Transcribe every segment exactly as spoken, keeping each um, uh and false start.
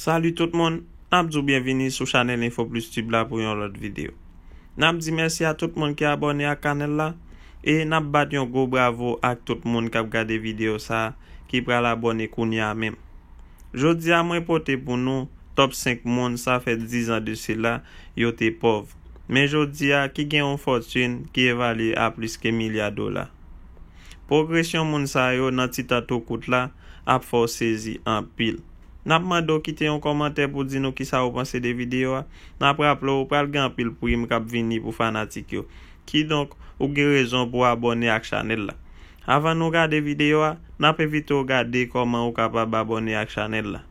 Salut tout moun, n ap di w byenvini sou chanèl Info Plus Tube la pou yon lòt videyo. N ap di mèsi a tout moun ki abòne ak kanèl la, e n ap bat yon gwo bravo ak tout moun k ap gade videyo sa a ki pral abòne kounye a menm. Jodi a mwen pote pou nou top senk moun sa fè diz an de sila yo te pòv, men jodi a ki gen yon fòtin ki evalye a plis ke milya dola. Pwogresyon moun sa yo nan ti tan tou kout la ap fè w sezi anpil. N ap mande w kite yon kòmantè pou di nou kisa ou panse de videyo a. N ap raple w, pral gen anpil prim k ap vini pou fanatik yo. Kidonk, ou gen rezon pou w abòne ak chanèl la. Avan nou gade videyo a, n ap envite w gade kòman ou kapab abòne ak chanèl la.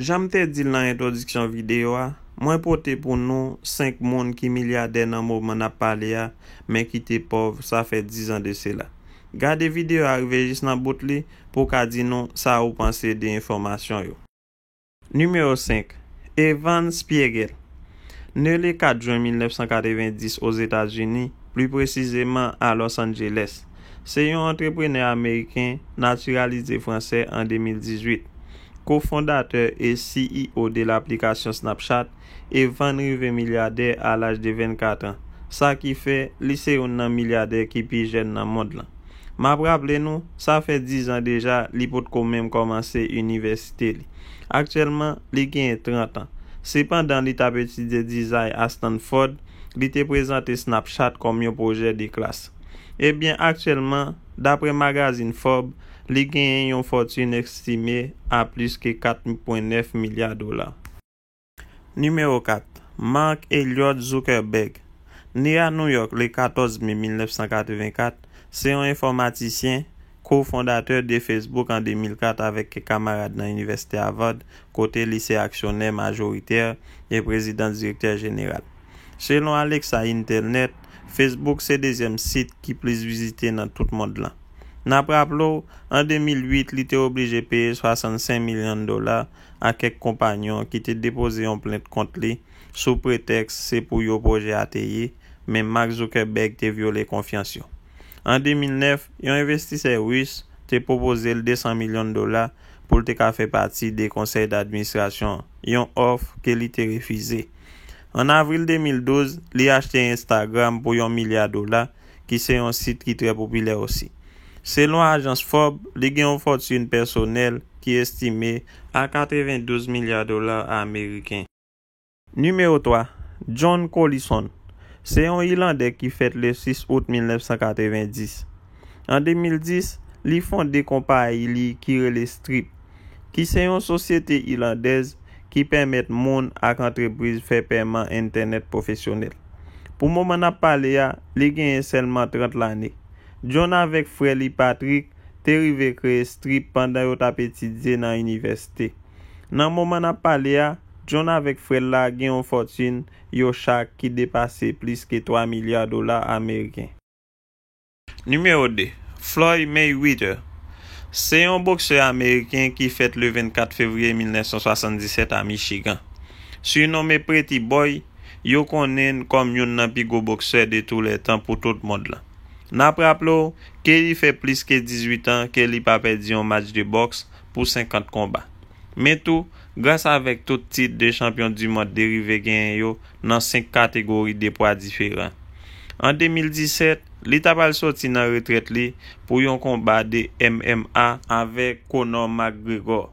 Jan m te di l nan entwodiksyon videyo a, mwen pote pou nou senk moun ki milyadè nan moman n ap pale a, men ki te pòv sa fè diz an de sila. Gade videyo a rive jis nan bout li pou w ka di nou sa ou panse de enfòmasyon yo. Nimewo senk, Evan Spiegel. Ne le kat jen mil nèf san katrevenndis Ozetazini, pli presizeman a Los Angeles, se yon antreprenè ameriken natiralize fransè an de mil dizuit. Kofondatè e C E O de laplikasyon Snapchat, Evan rive milyadè a laj de vennkat an, sa ki fè li se youn nan milyadè ki pi jèn nan mond lan. M ap raple nou, sa fè diz an deja li potko menm kòmanse inivèsite li. Aktyèlman, li genyen trant an. Se pandan li t ap etidye dizay a Stanford, li te prezante Snapchat kòm yon pwojè de klas. Ebyen, aktyèlman, dapre magazin Forbes, li genyen yon fòtin estime a plis ke kat pwen nèf milya dola. Nimewo kat, Mark Elliott Zuckerberg. Ne a New York le katòz me mil nèf san katrevenkat, se yon enfòmatisyen, kofondatè de Facebook an de mil kat avèk kèk kamarad nan Inivèsite Harvard, kote li se aksyonè majoritè e prezidan direktè jeneral. Selon Alexa Intelnet, Facebook se dezyèm sit ki plis vizite nan tout mond lan. N ap raple w, an de mil uit, li te oblije peye swasannsenk milyon dola a kèk konpayon ki te depoze yon plent kont li sou pretèks se pou yo pwojè a te ye, men Mark Zuckerberg te vyole konfyans yo. An de mil nèf, yon envestisè ris te pwopoze l de san milyon dola pou l te ka fè pati de konsèy d'administrasyon an, yon òf ke li te refize. An avril de mil douz, li achte Instagram pou yon milya dola, ki se yon sit ki trè popilè osi. Selon ajans Forbes, li gen yon fòtin pèsonèl ki estime a katrevendouz milya dola ameriken. Nimewo twa, John Collison. Se yon Ilandè ki fèt le sis out mil nèf san katrevendis. An de mil dis, li fonde konpayi li ki rele Stripe, ki se yon sosyete ilandèz ki pèmèt moun ak antrepriz fè pèman entènèt pwofesyonèl. Pou moman n ap pale a, li genyen sèlman trant lane. John avèk frè li Patrick te rive kreye Stripe pandan yo t ap etidye nan inivèsite. Nan moman n ap pale a, John avèk frè l la gen yon fòtin yo chak ki depase plis ke twa milya dola ameriken. Nimewo de, Floyd Mayweather. Se yon boksè ameriken ki fèt le vennkat fevriye mil nèf san swasanndisèt a Michigan. Sirnonmen Pretty Boy, yo konnen l kòm youn nan pi gwo boksè de tou lè tan pou tout mond lan. N ap raple w ke li fè plis ke dizuit an ke li pa pèdi yon match de bòks pou senkant konba. Men tou, gras avèk tout tit de chanpyon di mond li rive genyen yo nan senk kategori de pwa diferan. An de mil disèt, li ta pral soti nan retrèt li pou yon konba de M M A avèk Conor McGregor.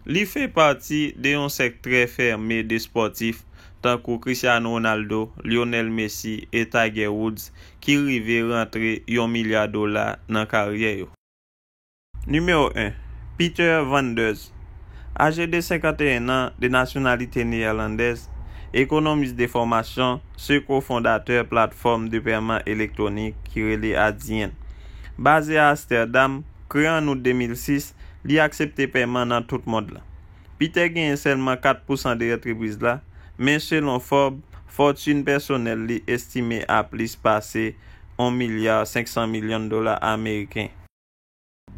Li fè pati de yon sèk trè fème de spòtif, tankou Cristiano Ronaldo, Lionel Messi e Tiger Woods, ki rive rantre yon milya dola nan karyè yo. Nimewo en, Peter Vanders. Aje de senkanteyen an, de nasyonalite neyèlandèz, ekonomis de fòmasyon, se kofondatè platfòm de pèman elektwonik ki rele Adyen. Baze a Amsterdam, kreye an out de mil sis, li aksepte pèman nan tout mond lan. Peter genyen sèlman kat pousan de antrepriz la, men selon Forbes, fòtin pèsonèl li estime a plis pase yon milya senk san milyon dola ameriken.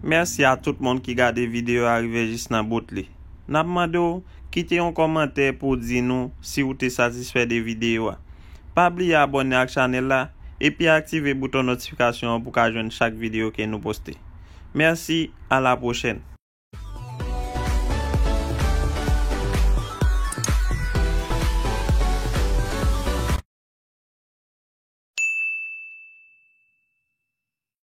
Mèsi a tout moun ki gade videyo a rive jis nan bout li. N ap mande w kite yon kòmantè pou w di nou si w te satisfè de videyo a. Pa bliye abòne ak chanèl la epi aktive bouton notifikasyon an pou w ka jwenn chak videyo ke nou poste. Mèsi, a la pwochèn!